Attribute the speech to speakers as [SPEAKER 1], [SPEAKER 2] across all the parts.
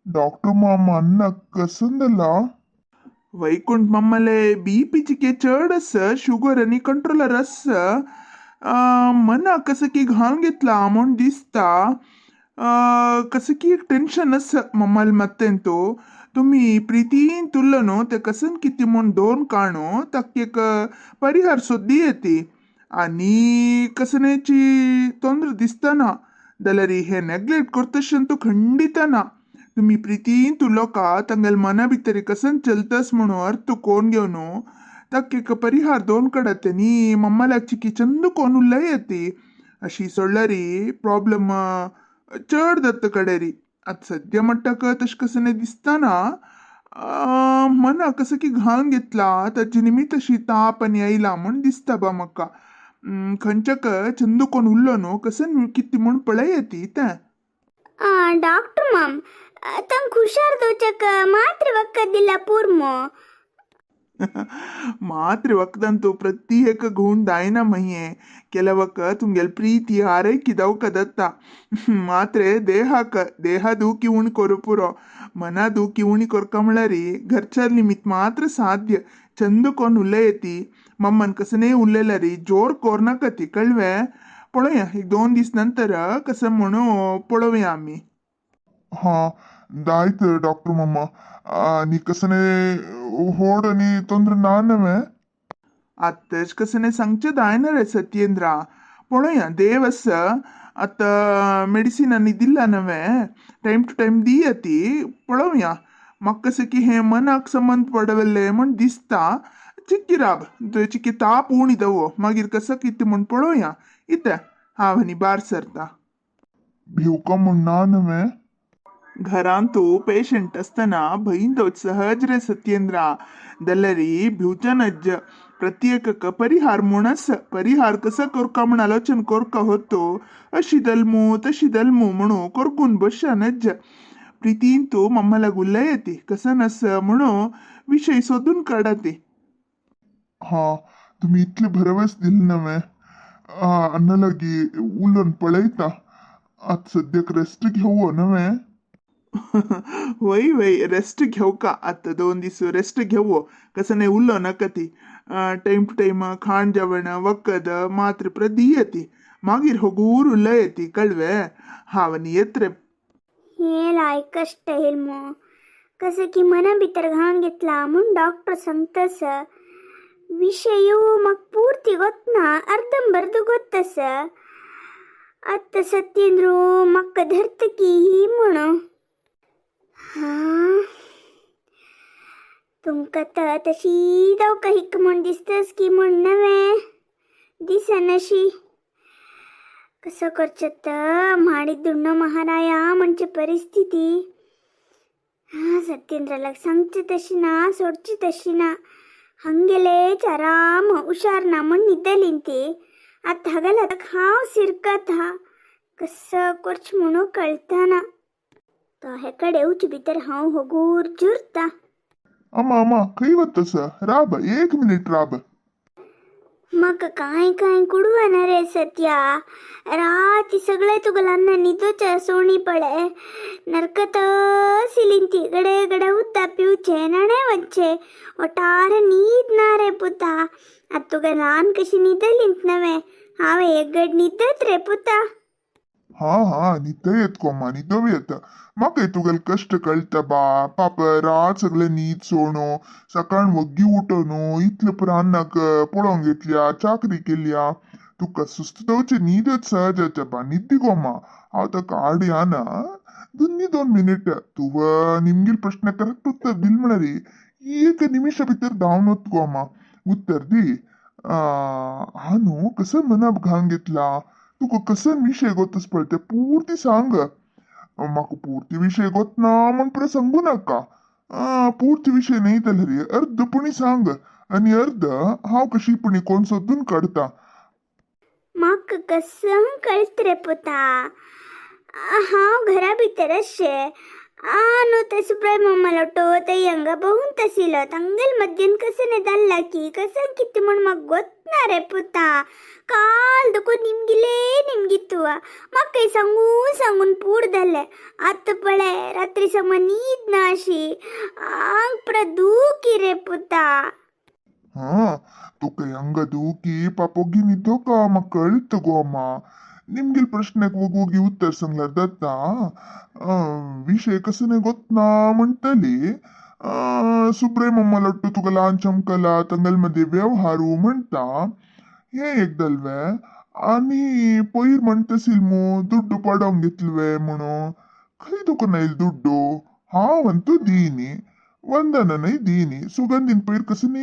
[SPEAKER 1] Doctor मामा अन्नाक कसंदला?
[SPEAKER 2] वैकुंठ मम्मले BP चिके चड आसा, शुगर आनी कंट्रोलर आसा. मनाक कसं की घालून घेतला म्हूण दिसता. कसं की एक टेन्शन आसा मम्माले मात्तेन. तो तुमी प्रितीन तुल्लो न्हू, ते कसन कितें म्हूण दोन काणू ताका एक परिहार सोद्दी येती. आनी कसनेची तोंद्र दिसतना जाल्यार हे नेग्लेक्ट करतशें तूं खंडीत ना. तुमी प्रितीन तुलोका तांगेले मना भितर कसन चलतस म्हणून अर्थ कोण घेवन ताका एक परिहार दोन कडात न्ही. मम्माल्याक चिकी चंद कोण उल्लय येती. अशी सोडल्यारी प्रॉब्लम चड जाता कडेरी. आतां सद्या म्हणटा तशें कसं दिसतना मनाक कसं की घालून घेतला, ताजे निमित्त अशी ताप आनी आयला म्हूण दिसता बा म्हाका. खंयच्याक चंदू कोण उरलो न्हू, कसं कितें म्हूण पळय येती तें.
[SPEAKER 3] ಡಾಕ್ಟರ್ ಮಾಮ್, ತಂಗ್ ಹುಷಾರ್ ದೋಚಕ ಮಾತ್ರೆ ಒಕ್ಕದಿಲ್ಲ ಪೂರ್ಮೋ?
[SPEAKER 2] ಮಾತ್ರೆ वखदांतो प्रति एक गुण जायना मह्ये. ಕೆಲವಕ್ಕ तुमगेले प्रीती आरैकी दवका दत्ता. मात्रे देहाक देहा ದೂಕಿ ಉಣಿ ಕೊರು ಪುರೋ, ಮನ ದೂಕಿ ಉಣಿ ಕೊರ್ಕ म्हळ्यारी घरच्या निमित्त मात्र साध्य. चंद कोण उलयती मम्मन कसने उलयल्यारी जोर कोरनाका ती, कळवे? पळोवया, एक 2 दीस नंतर कसं म्हणू पळोवया आमी.
[SPEAKER 1] हा, दायत डॉक्टर मम्मा. नी कसने होड आणि ತೊಂದ್ರೆ नानवे.
[SPEAKER 2] आत्ताच कसं सांगचें जायना रे सत्येंद्रा. पळोवया, देव आसा. आतां मेडिसीन आनी दिला नवें, टायम टू टायम दिया ती. पळोवया. म्हाका कसं की हें मनाक संबंद पडवल्लें म्हूण दिसता. चिक्की राब, चिक्की ताप उणी दवो, मागीर कसं कितें म्हूण पळोवया. इतें हांव आनी बार सरता.
[SPEAKER 1] भिवका म्हूण ना नवे.
[SPEAKER 2] घरांतू पेशंट आसतना भंय दवच सहज रे सत्येंद्रा. जाल्यारी भिवच्या नज्ज. प्रत्येक परिहार म्हूण आसा. परिहार कसो करका म्हूण आलोचन करका होतो. अशी दलमू तशी दलमू म्हणू करकून बसच्या नज्ज. प्रितीन तूं मम्माला उलय येती, कसं नस म्हणू विशय सोदून काडा ती.
[SPEAKER 1] हा, तुम्ही इतले भरवस दिले नवे. अण्णा लागी उलोवन पळयता. आतां सद्याक रेस्ट घेवो नवे.
[SPEAKER 2] वय वय, रेस्ट घेवका. आतां 2 दीस रेस्ट घेवो. कसं नाही उरलो नाका ती. टायम टू टायम खाण जेवण वखद मात्रे प्रदी येती. मागीर होगूर उलय येती, कळवे? हांव आनी येत रे.
[SPEAKER 3] हे लाय कष्ट हेल्मो. कसं की मना भितर घालून घेतला म्हूण डॉक्टर सांगतस. विषय मग पूर्ती ಗೊತ್ತನ, ಅರ್ಧಂಬರ್ಧ ಗೊತ್ತಸ. ಅತ್ತ ಸತ್ಯೇಂದ್ರು ಮಕ್ಕ ಧರ್ತಕಿ म्हणू. हा, तुमका तर तशी दवका हिक म्हूण दिसतस की म्हूण नवें दिसनशी. कसं करचें तर माडिद्ದುण्णो महाराया म्हणजे परिस्थिती. हा, सत्येंद्राला सांगची तशी ना, सोडची तशी ना. हंगेलेच आराम हुशार ना म्हूण न्हिदलीं ती. आतां हगल हांव सिरकत हा. कसं करचें म्हणून कळतना. तो हेकडे येवचे भितर हांव होगूर जुरता.
[SPEAKER 1] अम्मा, अम्मा, खंय वतस? राब, एक मिनिट राब.
[SPEAKER 3] म्हाका कांय कांय कुडवना रे सत्या. राती सगळे तुगेल्यान न्हिदोच्या सोणी पळे नरकत सिलिंती. गडे गडे उदक पिवचें, न्हाणे वचचें, ओटार न्हीद ना रे पुता. आतां तुगे ल्हान कशी न्हिदलींत नवें, हांवें एक गड न्हिदत रे पुता.
[SPEAKER 1] हा हा, न्हिद येत कोमा, न्हिदो येता. म्हाका तुगेले कश्ट कळटा बा. पाप, रात सगळे न्हीद सोणो, सकाळ वग्गी उठोन इतले पुरो अन्नाक पळोवंक घेतल्या, चाकरी केल्या. तुका सुस्त दवचे न्हीदच सहज येता बा. न्हिद्दी गोमा. हांव ताका हाडया ना दोन्ही 2 मिनिट. तूं निमगील प्रश्न करेक्ट उत्तर दिल म्हळ्यार एक निमिषा भितर धांवन वत गोमा. उत्तर दी. हा न्हू, कसं मनाप घालून घेतला, तुका कसं विशय गोतस पळय ते पुर्ती सांग. म्हाका पुर्ती विशय गोत ना म्हण पुरो सांगू नाका. पुर्ती विशय न्ही जाल्यार अर्द पुणी सांग आनी अर्द हांव कशी पुणी कोण सोदून काडटा.
[SPEAKER 3] म्हाका कसं कळत रे पुता. हांव घरा भितर अशें आ न्हू ते सुब्राय मम्मालो ते हांगा भोंवून तशिलो तांगेल मद्यन कसं जाल्ला की कसं कितें म्हूण म्हाका गोतना रे पुता. काल दुखून निमगिले निमगितू म्हाका सांगून सांगून पूर जालें. आतां पळय रात्री समा न्हीद ना अशी आंग पुरा दुखी रे पुता.
[SPEAKER 1] हा तुका हंಗ ದೂಕಿ ಪಾಪ ಒಗ್ಗಿ ನಿದ್ದೋಕ म्हाका कळत गो अम्मा. निमगेल प्रश्नाक वोगी वोगी उत्तर सांगल्यार जाता. विशय कसं नाही गोतना म्हणटली. सुब्रे मम्मा लट्टू तुका लहान चमकला तंगल मध्ये व्यवहारू म्हणता हे एक दलवे. आणि पयर म्हणतसील मू दुड्डू पडोंक घेतलवे म्हणून खंय तुका नायल दुड्डू? हांव अंतू दीनी वंदनानय दीनी सुगंधीन पयर कसं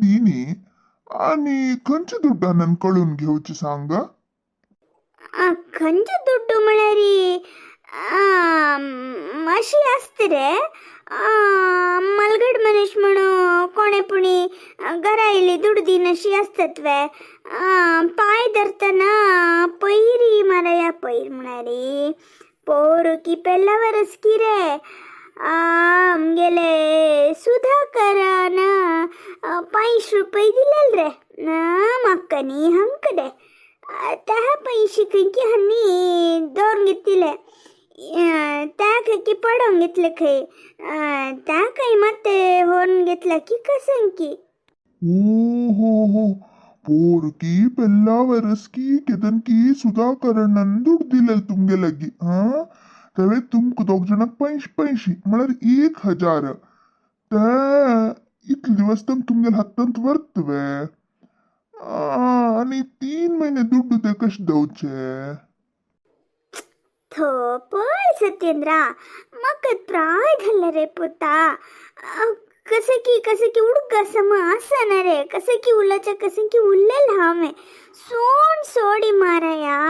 [SPEAKER 1] दीनी. आणि खंयचे दुड्डू नन कळून घेवचे सांग?
[SPEAKER 3] खंयचे दुड्डू म्हळ्यार अशी आसता रे मलगड मनीस म्हणून कोणे पुणी घरा येयली दुडू दिनाशी आसतात वे. पांय धरतना पयरी माराया पयर म्हळ्यार पोर की पेल्ला वरस की रे आमगेले सुधाकरान 5 रुपये दिलेल रे म्हाका न्ही हांकां रे. त्या पयशे खंय की हांणी दवरून घेतिल्ले त्या खंय की पडोंक घेतले खंय त्या खंय मात व्हरून घेतला की कसं की.
[SPEAKER 1] ओ हो हो पोरकी पेल्ला वरस की केदन की सुधाकरणान दुड दिलेल तुमगे लागी. हा तेवे तुमकां दोग जाणांक 5 5 म्हळ्यार 1000. ते इतले दिवस तंग तुमगेल हातांत व्हरतवे आनी 3 महिने दुड्डू ते कशे दवचे?
[SPEAKER 3] थो पळय सत्येंद्रा म्हाका प्राय जालें रे पुता. कसं की कसं की उडक सम आसना रे कसं की उलोवचें कसं की उरलेलें हांवें सोड सोडी माराया.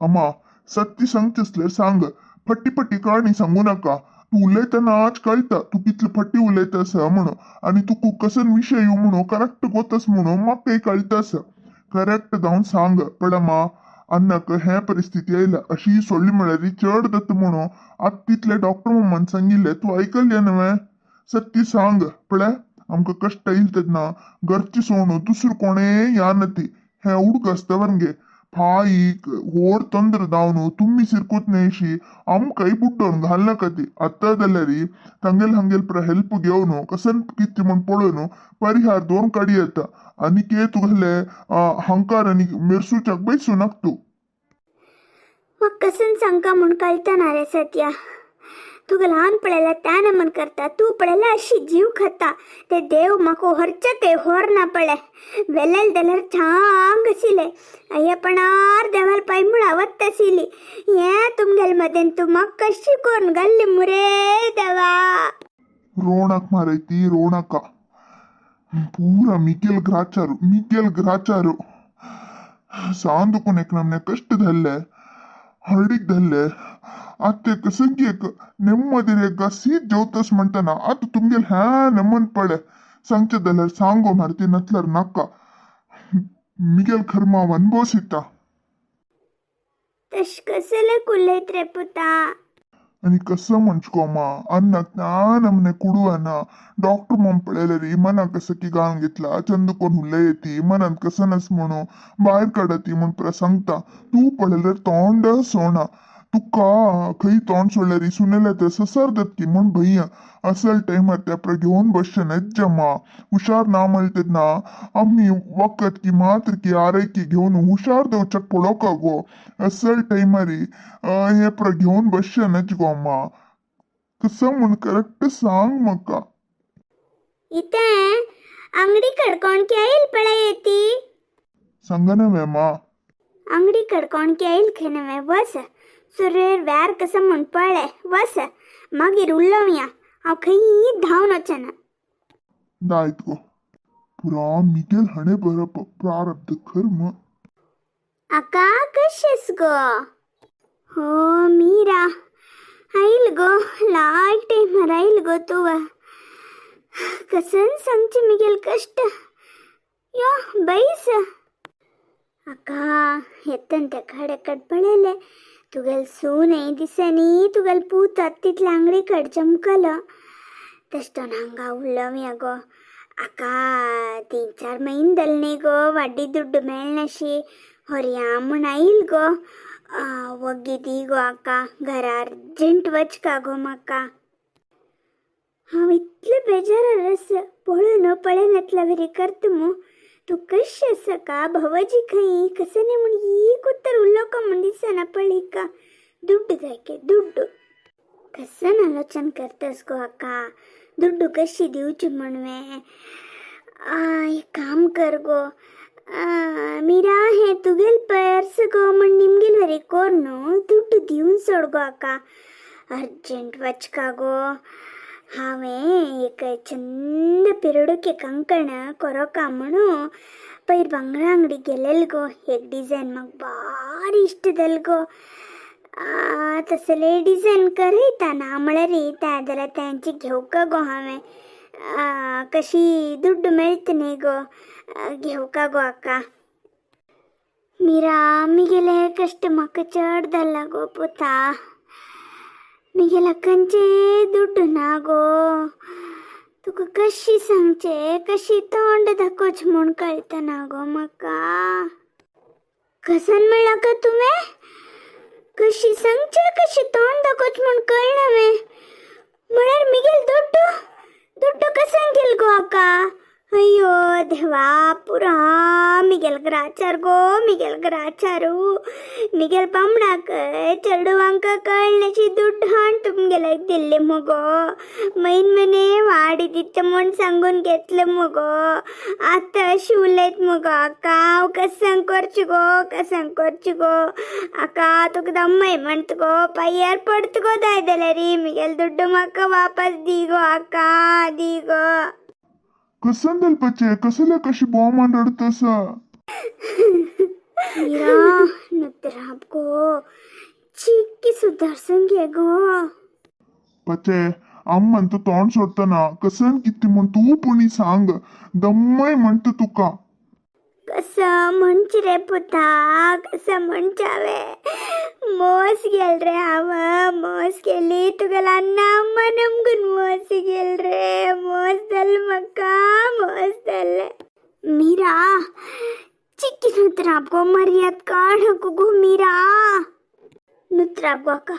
[SPEAKER 1] अम्मा सत्य सांगचें आसल्यार सांग, फट्टी फट्टी काणी सांगू नाका. तूं उलयतना आज कळटा तूं कितले फट्टी उलयता आसा म्हणून आनी तुका कसन विशय येवं म्हणून करेक्ट गोतस म्हणून म्हाका कळटा आसा. करेक्ट जावन सांग पळमा अन्नाक हे परिस्थिती आयल्या अशी सोडली म्हळ्यार चड जाता म्हणून आतां तितले डॉक्टर मम्मान सांगिल्लें तूं आयकल्लें न्हय? सत्य सांग पळय आमकां कश्ट येयले तेन्ना घरची सोडून दुसरो कोणें या ना ती हें उडक आसता गे फाईक व्हड तंत्र जावन तुमी सिरकूत न्हय आमकांय बुड्डोवन घालनाका ती. आतां जाल्यार तांगेल हांगेल प्र हेल्प घेवन कसन कितें म्हूण पळोवन परिहार दवरून काडी येता. आनी के तुगेले हांकार आनी मिरसूच्याक बैसूं नाका तूं.
[SPEAKER 3] म्हाका कसन सांगका म्हूण कळटा ना रे सत्या. तुका ल्हान पळयल्या त्या नमन करता तूं पळयल्या अशी जीव खाता. ते देव म्हाका व्हरचे ते व्हर ना पळय वेलेल जाल्यार छांग आशिल्लें अय्यपणार देवाल पाय म्हूण वता आशिल्ली. हें तुमगेले मदेन तूं म्हाका कशी करून घाल्ली मुरे देवा.
[SPEAKER 1] रोणाक मारयती रोणाका पूरा मिगेल ग्राचारू मिगेल ग्राचारू सांदून एक नमने कष्ट धरले हळडीक धरले. आतां कसंकी एक ನೆಮ್ಮದಿ ರೇಗ ಸೀತ್ ಜೋತಸ್ म्हणटना आतां तुमगेल ह्या नमन पळे सांगचें जाल्यार सांगो मारती नतल्यार नाका. मिगेल खर्मा अनभोसिता.
[SPEAKER 3] तश कसले उलयत रे पुता?
[SPEAKER 1] आनी कसं म्हणचें गो मा अन्नाक ना नमने कुडवना डॉक्टर म्हण पळयल्यार मनाक कसं की घालून घेतला चंद कोण हुल्ले येती मनात कसं नस म्हणून भायर काडती म्हण प्र सांगता. तूं पळयल्यार तोंड सोणा तुका खंय तोंड सोडल्यार सुनेल्या ते ससर दत्की म्हण भैया असल टायमार त्या प्र घेवन बसचें न्हय मा. हुशार ना म्हणटा तेन्ना आमी वखद की मात्र की आरयकी घेवन हुशार दवरच्याक पळोवका गो असल टायमार हे प्र घेवन बसचें न्हय गो मा. कसं म्हूण करेक्ट सांग म्हाका.
[SPEAKER 3] इतें अंगडी कडकोणकी आयल पळय येती.
[SPEAKER 1] सांगना वे मा.
[SPEAKER 3] अंगडी कडकोणकी आयल खंय नवें वस सुरेर व्यार कसं म्हूण पळय वस मागीर उलोवया हांव खंयी धांवन वचना.
[SPEAKER 1] दायत गो पुरा मिगेल हाणें बरप प्रारब्ध कर्म.
[SPEAKER 3] आका कशेंस गो? हो मीरा आयल गो लायक टायमार आयल गो तूं. कसन सांगचें मिगेल कश्ट यो बैस. अक्का येतन त्या कडेकड पळयलें तुगेल सून हे दिसांनी तुगेल पूत आत तितले आंगडी कड चमकलो तशें तो हांगा उरलो मी गो आका 3-4 म्हयने जाले न्ही गो वाड्डी दुड्ड मेळनाशी होरया म्हूण आयल गो. वग्गी दी गो आका, घरा अर्जंट वचका गो म्हाका. हांव इतलें बेजारार आसा, पळोवन पळयनातल्या वरी करता मू. तूं कशें आसा का भावाजी खंय कसं न्ही म्हूण एक उत्तर उलोवका म्हूण दिसना पळयका. दुड्ड जाय के दुड्ड कसन आलोचन करतस गो आका, दुड्डू कशी दिवची म्हणवे. एक काम कर गो मीरा, हे तुगेल पर्स गो म्हण निमगेल वरी कोर न्हू, दुड्डू दिवन सोड गो आका, अर्जंट वचका गो. हांवें एक चंद पिरडुके कंकण कोरोका म्हणू पयर बांगडा अंगडी गेलेल गो. एक डिझायन म्हाका भारी इश्ट जाल गो. तसले डिझायन करयता ना म्हळ्यार येता जाल्यार तेंची घेवका गो हांवें. कशी दुड्ड मेळटा न्ही गो, घेवका गो आका. मीरा मिगेले कश्ट म्हाका चड जाला गो पुता, मिगेला खंयचे दुड्ड ना गो. तुका कशी सांगचे कशी तोंड दाखोवचें म्हूण कळतना गो म्हाका. कसन म्हणला का तुवें, कशी सांगचे कशी तोंड दाखोवचें म्हूण कळना वे. म्हळ्यार मिगेल दुड्डू दुड्डू कसन गेल गो आका. अय्यो देवा पुरा मिगेल ग्राचार गो, मिगेल ग्राचारू मिगेल बामणाक चेडवांक कळण्याची दुड्ड हाण तुमगेल्याक दिल्ले मुगो. मैन मने वाडी दिता म्हूण सांगून घेतलं मुगो. आतां अशी उलयत मुगो आका, हांव कसं करचें गो, कसं करचें गो आका. तुका दम्मय म्हणटा गो, पांयार पडत गो जाय जाल्यार मिगेल दुड्डू म्हाका वापस दी गो आका, दी गो.
[SPEAKER 1] कसन दलपाचे कसले कशी बोमान रडतसा.
[SPEAKER 3] मीरा नुतराप गो, चिक्की सुदारसून घे गो.
[SPEAKER 1] पचे अम्मन म्हणता तोंड सोडतना कसन कितें म्हूण तूं पुणी सांग, दम्मय म्हणटा तुका.
[SPEAKER 3] कसं म्हणचे रे पुता, कसं म्हणचावे. मोस गेल रे हांव, मोस गेली तुगेला अण्णा नमगून मोस गेल रे, मोस जाल म्हाका, मोस जालें. मीरा चिक्की नुतराप गो, मर्याद काड नको गो मीरा. नुतराप गो आका,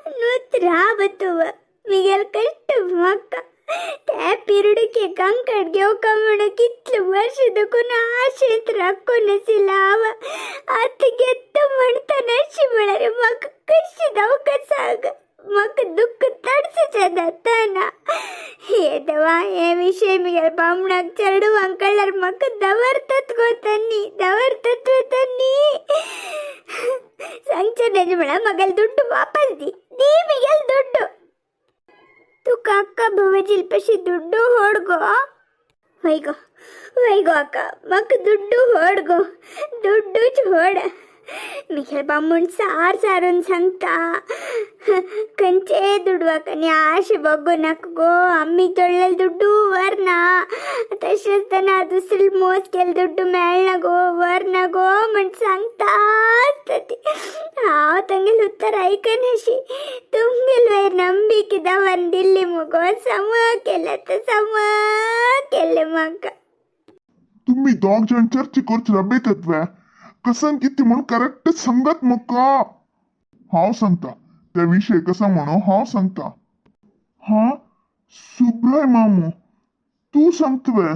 [SPEAKER 3] नुतराप तूं मिगेल कश्ट म्हाका. त्या पिरडुके कंकड घेवका म्हणून कितले वर्ष दुखून आशेंत राखून आशिल्लें हांव. आतां घेता म्हणटा अशी म्हळ्यार म्हाका कशी जावका सांग, म्हाका दुख्ख तडसचें जाता ना. हे देवा, हे विशय मिगेल बामणाक चेडवांक कळ्ळ्यार म्हाका दवरतात गो तांणी, दवरतात गो तांणी. सांगचें तेजें म्हळ्यार म्हागेले दुड्डू वापस दी, दी मिगेल दुड्डू. तुका अक्का भावाजील पशी दुड्डू होड गो. वय गो, वय गो अक्का, म्हाका दुड्डू होड गो, दुड्डूच होड. मिगेल बामूण सार सारून सांगता खंयचे दुडवाक आनी आशे बगो नाका गो, आमी जोडलेले दुड्डू व्हरना, तशें आसतना दुसरे मोस केले दुड्डू मेळना गो, व्हरना गो म्हण सांगता आसता ती. हांव तांगेलें उत्तर आयकनाशी, तुमगेले वयर नंबिके दवर दिल्ली मुगो, सम केलें आतां, सम केलें म्हाका.
[SPEAKER 1] तुम्ही दोग जण चर्चे करचे रबेतात वे, कसन कितें म्हूण करेक्ट सांगात म्हाका. हांव सांगता त्या विशय कसा म्हणून हांव सांगता. हा सुब्राय मामू तूं सांगता वे.